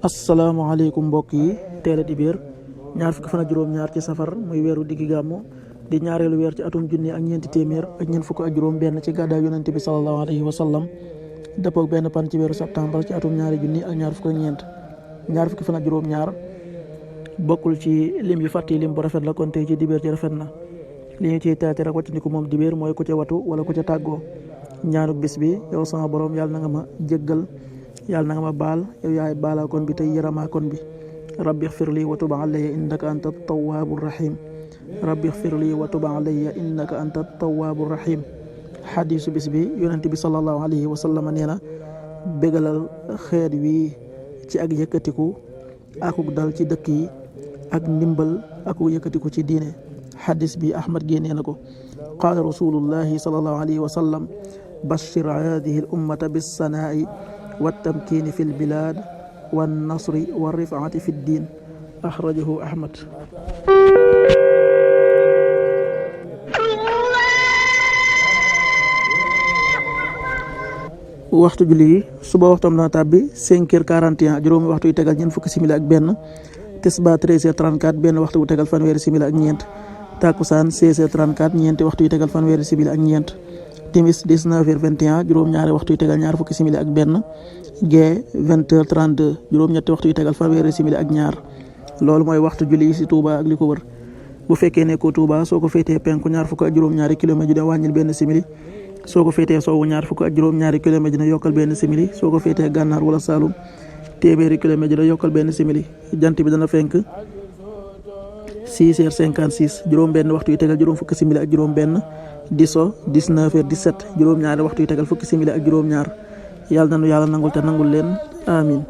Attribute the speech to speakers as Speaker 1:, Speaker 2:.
Speaker 1: asalaamaaleykum mbokk yi teel a dibéer ñaar fukki fan ak juróom-ñaar ci safar muy weeru diggi gàmmu di ñaareelu weer ci atum junni ak ñeenti téeméer ak ñeent fukk ak juróom benn ci gàddaay yonente bi sallallahu alayhi wa sallam dëppook benn pan ci weeru septembre ci atum ñaari junni ak ñaar fukk ak ñeent ñaar fukki fan ak juróom-ñaar bokkul ci lim yu fàtti lim bu rafet la kon tey ci dibéer ci rafet na li ñu ciy teete rek wàccandiku moom dibéer mooy ku ca watu wala ku ca tàggoo ñaanuk bis bi yow sama borom yàlla na nga ma jéggal yàlla na nga ma baal yow yaay baalaa kon bi tey yaramaa kon bi rabbi xfir lii wa tub alayya innaka anta tawaabu rahim rabbi xfir lii wa tub alayya innaka anta tawaabu rahim xadiisu bis bi yonente bi sallallahu alayhi wa sallam nee na bégalal xeet wi ci ak yëkkatiku akuk dal ci dëkk yi ak ndimbal akuk yëkkatiku ci diine xadis bi ahmad génnee na ko qaala rasulullahi sallallahu alayhi wa sallam bashir hadihi al ummata bissanaa'i والتمكين في البلاد والنصر والرفعة في الدين أخرجه أحمد waxtu julli suba waxtam na tàbbi 5h41 juróomi waxtu yu tegal ñeent fukki simili ak benn tisbaar 13h34 benn waxtu bu tegal fanweeri simili ak ñeent takkusaan 16h34 ñeenti waxtu yu tegal fanweeri simili ak ñeent timis 19h21 juróom-ñaari waxtu yu tegal ñaar fukki simili ak benn gee 20h32 juróom-ñetti waxtu yu tegal fanweeri simili ak ñaar loolu mooy waxtu julli yi si Touba ak li ko wër bu fekkee nekkoo Touba soo ko féetee penku ñaar fukk ak juróom-ñaari kilomètre ju ne wàññil benn simili soo ko féetee sowwu ñaar fukk ak juróom-ñaari kilomètre ju ne yokkal benn simili soo ko féetee gànnaar wala Saloum téeméeri kilomètre ju ne yokkal benn simili jant bi dana fenk 6h56 juróom benn waxtu yu tegal juróom fukki simili ak juróom benn di so 19h17 juróom-ñaari waxtu yu tegal fukki simili ak juróom-ñaar yàlla nanu yàlla nangul te nangul leen amin